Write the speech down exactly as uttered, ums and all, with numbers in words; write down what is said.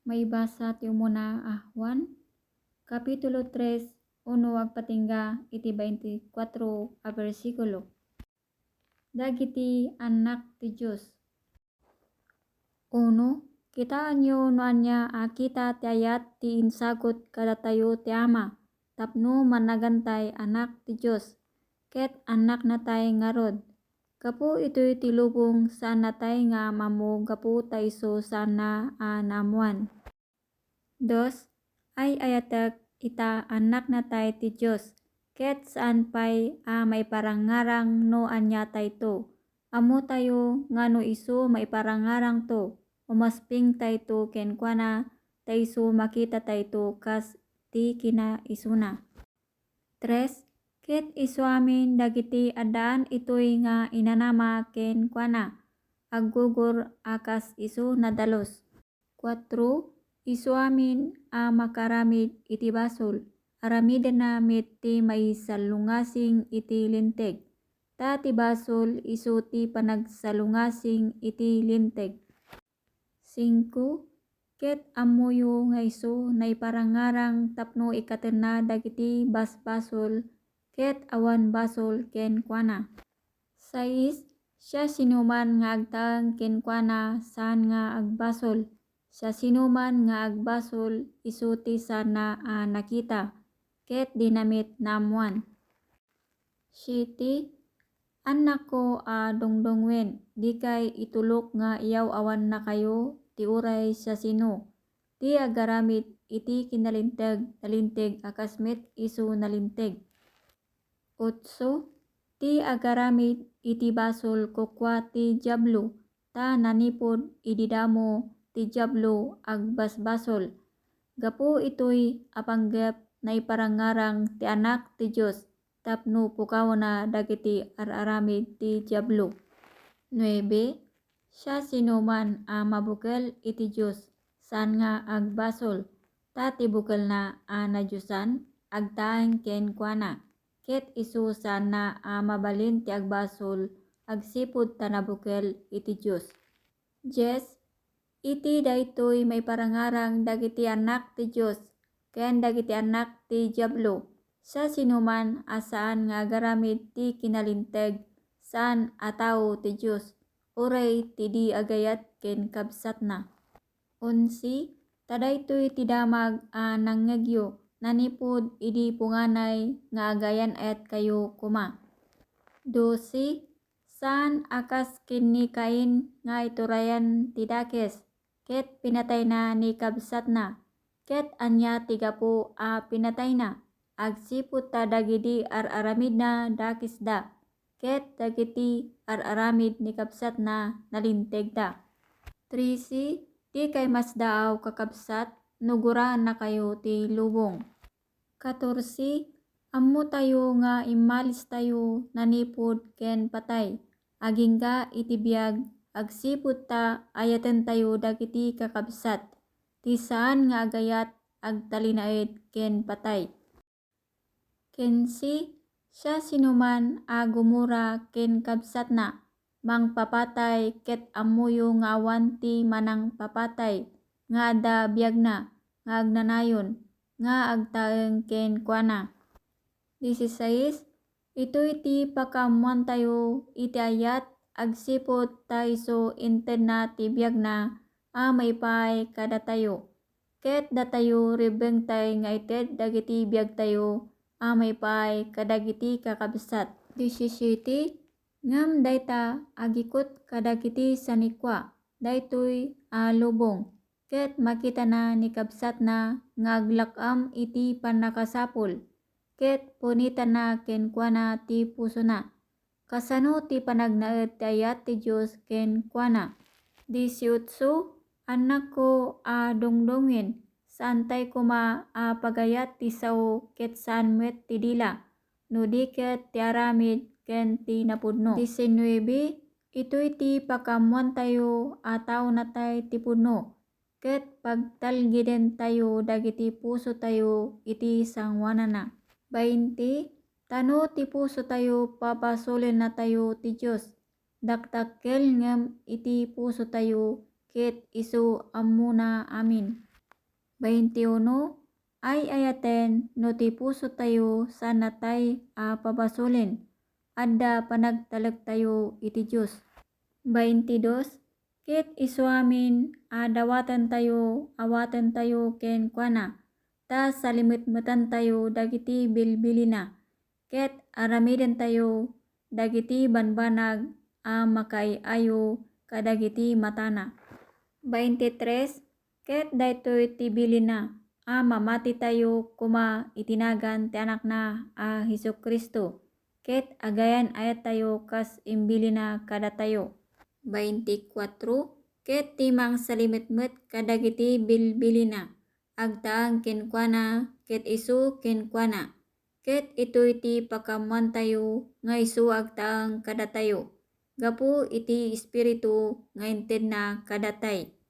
Maibasa ti umuna a Juan, Kapitulo tres, uno agpatingga iti baintikwatro a bersikulo. Dagiti annak ti Dios. Uno, kitaenyo no ania a kita ti ayat ti insagut kadatayo ti Ama, tapno mannagantay annak ti Dios, ket annaknatay ngarud. Gapu itoy ti lubong, saannatay nga am-ammo gapu ta isu saanna a naammoan. Dos, ay-ayatek ita, annaknatay ti Dios, ket saan pay a maiparangngarang no aniatayto. Ammotayo nga no isu maiparangngarangto, umaspingtayto kenkuana, ta isu makitatayto kas ti kinaisuna. Tres, ket isu amin dagiti addaan itoy nga inanama kenkuana, aggugur a kas isu nadalus. Kuatro, isu amin a makaramid iti basol, aramidenna met ti maisallungasing iti Linteg, ta ti basol isu ti panagsallungasing iti Linteg. Singko, ket ammoyo nga isu naiparangngarang tapno ikkatenna dagiti basbasol ket awan basol kenkuana. Sais, siasinoman nga agtaeng kenkuana saan nga agbasol. Siasinoman nga agbasol, isu ti saanna a nakita, ket dina met naammoan. Siete, annakko a dungdunguen, dikay itulok nga iyaw-awannakayo ti uray siasino ti agaramid iti kinalinteg, nalinteg a kas met isu nalinteg. Otso, ti agaramid iti basol kukua ti Diablo, ta nanipud idi damo ti Diablo agbasbasol. Gapu itoy a panggep naiparangngarang ti Anak ti Dios tapno pukawna dagiti ar-aramid ti Diablo. Nuebe, siasinoman a mabukel iti Dios saan nga agbasol, ta ti bukelna a nadiosan agtaeng kenkuana, ket isu saanna a mabalin ti agbasol agsipud ta nabukel iti Dios. Dies, iti daytoy maiparangarang dagiti annak ti Dios ken dagiti annak ti Diablo. Siasinoman a saan nga agaramid ti kinalinteg, saan a tao ti Dios, uray ti di agayat ken kabsatna. Onse, ta daytoy ti damag a nangngegyo nanipud idi punganay nga agayan-ayatkayo koma. Dose, saan a kas ken ni Cain nga iturayan ti dakes, ket pinatayna ni kabsatna. Ket ania ti gapu a pinatayna? Agsipud ta dagidi ar-aramidna dakesda, ket dagiti ar-aramid ni kabsatna nalintegda. Trese, dikay masdaaw, kakabsat, no guraennakayo ti lubong. Katorse, ammotayo nga immalistayo nanipud ken patay, agingga iti biag, agsipud ta ayatentayo dagiti kakabsat, ti saan nga agayat, agtalinaed ken patay. Kense, siasinoman a gumura ken kabsatna, mangpapatay, ket ammoyo nga awan ti manangpapatay nga adda biagna nga agnanayon nga agtaeng kenkuana. Disisais, itoy ti pakaammoantayo iti ayat agsipud ta isu intedna ti biagna a maipaay kadatayo. Ket datayo, rebbengtay nga ited dagiti biagtayo a maipaay kadagiti kakabsat. Disisiete, ngem dayta agikut kadagiti sanikua daytoy a lubong, ket makitana ni kabsatna nga aglak-am iti pannakasapul, ket punitana kenkuana ti pusona. Kasano ti panagnaed ti ayat ti Dios kenkuana? Disiotso, annakko a dungdungen, saantay koma a pagayat ti sao ket saan met ti dila, no di ket ti aramid ken ti napudno. Disinuebe, itoy ti pakaammoantayo a taonatay ti pudno, ket pagtalgidentayo dagiti pusotayo iti sangoanana. Bainte, ta no ti pusotayo pabasolennatayo ti Dios, dakdakkel ngem iti pusotayo, ket isu ammona amin. Baintiuno, ay-ayaten no ti pusotayo saannatay a pabasolen, adda panagtalektayo iti Dios. Baintidos, ket isu amin a dawatentayo, awatentayo kenkuana, ta salimetmetantayo dagiti bilbilina, ket aramidentayo dagiti banbanag a makaay-ayo kadagiti matana. Baintitres, ket daytoy ti bilina, a mamatitayo koma iti nagan ti Anakna a Jesu-Cristo, ket agayan-ayattayo kas imbilina kadatayo. Baintikuatro, ket ti mangsalimetmet kadagiti bilbilina, agtaeng kenkuana, ket isu kenkuana. Ket itoy ti pakaammoantayo nga isu agtaeng kadatayo, gapu iti Espiritu nga intedna kadatay.